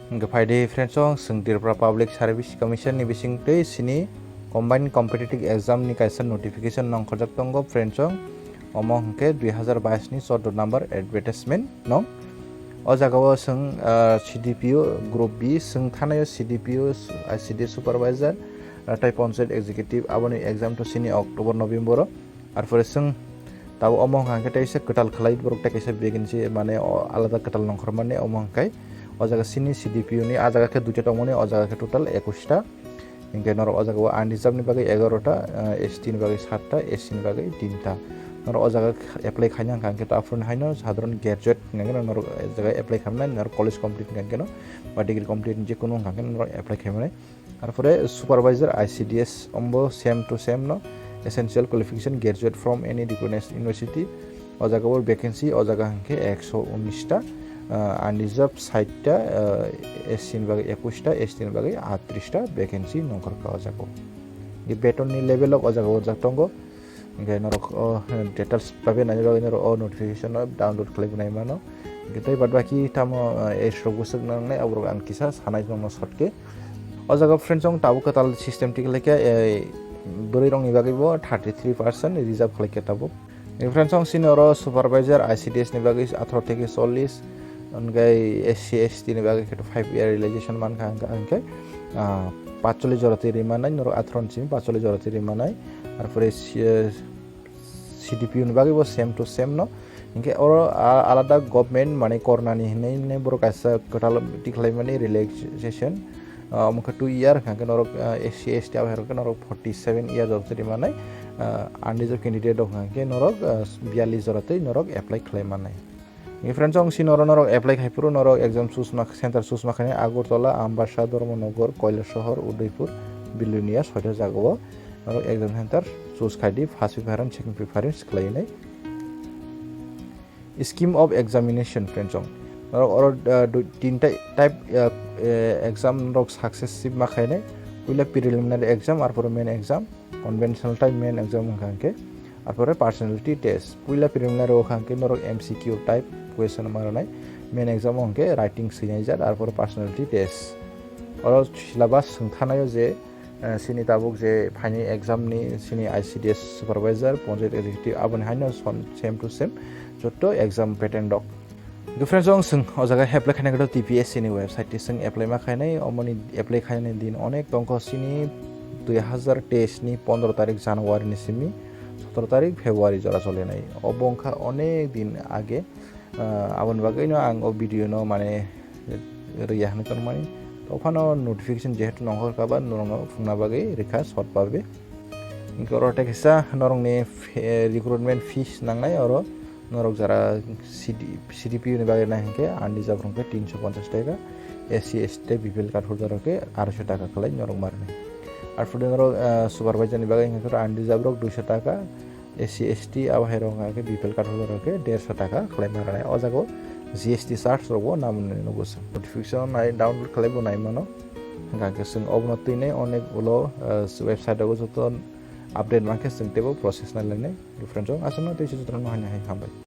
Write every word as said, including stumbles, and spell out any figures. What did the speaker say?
Hwnkhe phaidi friends, chwng Tripura Public Service Commission ni bisingtwi sini Combined Competitive Exam ni kaisa notification nongkhorjak tongo friends. Omo hwnkhe dui hazar bais ni chordo number advertisement nong. O jagao chwng, ah, C D P O Group B, chwng thanaio C D P O, I C D S supervisor, ah, tei Panchayat Executive, aboni exam to sini October, November o. Arpore chwng tabo omo hwnkha hwnkhe teisa kwtal khlai borok tei kaisa vacancy, mane o alada kwtal nongkhormani omo hwnkhe o jaga sini C D P O ni, a jaga khe duita tongmani, o jaga khe total ekush ta. Hwnkhe norok o jaga o unreserved ni bagwi egaroh ta, ah, S T ni bagwi satta, S C ni bagwi tinta. Norok o jaga apply khaina hwnkha hwnkhe ta aphuru haino sadharon graduate hwnkhe norok o jaga apply khaimani, norok college complete hwnkhe no ba degree complete je kunu hwnkha hwnkhe norok apply khaimani. Arpore supervisor I C D S ombo same to same no, essential qualification graduate from any recognized university. O jaga o vacancy o jaga hwnkhe ekso unis ta, ah, unreserved sait ta, ah, S C ni bagwi ekush ta, S T ni bagwi aatris ta vacancy nongkhorkha o jaga o. Beton ni level o o jaga o jak tongo. Hwnkhe norok o details bai naina bagwi norok o notification no download khlai bo nai mano. Hwnkhe tei baad baki tamo, ah, age rok bwswk nangnai aborok ang kisa sanai nongno short khe. O jaga friends, chwng tabuk kwtal system tik laikha, eh, bwrwi rokni bagwi bo thirty three percent reserve khlaikha tabuk. Hwnkhe friends, chwng sini oro supervisor I C D S ni bagwi atharo theke chollish, hwnkhe S C S T ni bagwi khe five year relaxation mankha hwnkhe, hwnkhe, ah, pachchollish jora twi ri manai, norok atharo ni simi pachchollish jora twi ri manai. Arpore si-, eh, C D P O ni bagwi bo same to same no. Hwnkhe oro, ah, alada government mane kornani hinwi hinwi borok kaisa kwtal tikhlaimani relaxation, ah, omo khe two year hwnkha khe norok, ah, S C S T abai rok khe norok forty seven year jora twi ri manai, ah, unreserved candidate rok hwnkha khe norok, ah, biyallish jora twi norok apply khlai manai. Hwnkhe friends, chwng sini oro norok apply khai phuru norok exam choose ma, center choose ma khainai Agartala, Ambasa, Dharmanagar, Kailasahar, Udaipur, Belonia soita jagao norok exam center choose khai di, first preference, second preference khlai nai. Scheme of examination friends, chwng norok oro, ah, dui, tinta type, ah, eh, exam rok successive ma khainai, puila preliminary exam, arpore main exam. Conventional type main exam wngkha hwnkhe, arpore personality test. Puila preliminary o kha hwnkhe norok M C Q type question ma rwnai, main exam o hwnkhe writing swinai jak, arpore personality test. Oro syllabus swngthanaio je, eh, sini tabuk je phaini exam ni sini I C D S supervisor, Panchayat Executive, aboni haino son-, same to same jotto exam pattern rok. Hwnkhe friends, chwng o jaga apply khaina khe T P S C ni website twi chwng apply ma khainai, omoni apply khainani din onek tongkha, sini dui hazar teis ni pondro tarik January ni simi sotoro tarik February jora solenai. Obo wngkha onek din age, ah, aboni bagwino ang o video no mane rwya hinwi tongmani. Tophano notification jehetu nongkhor kha ba norokno phungna bagwi rikha short babe. Hwnkhe oro tei kisa norokni fe-, recruitment fees nangnai, oro norok jara C D, C D P O ni bagwi nai hwnkhe unreserved rok hwnkhe tinso ponchas taka, S C, S T tei B P L card holder rok khe aroiso taka khlai norok ma rwnai. Arpore norok, ah, supervisor ni bagwi hwnkhe unreserved rok duiso taka, S C, S T abo hai rok hwnkhe B P L card holder rok khe derso taka khlai ma rwnai. O jaga o G S T charge rok bo namo nini nugo chwng. Notification nai download khlai bo nai mano. Hwnkhe chwng obono twi nai onek ulo, ah, website rogo joto update mankhe chwng teibo process nai lainai. Friends, chwng aswkno tei se jotono hai hai hambai.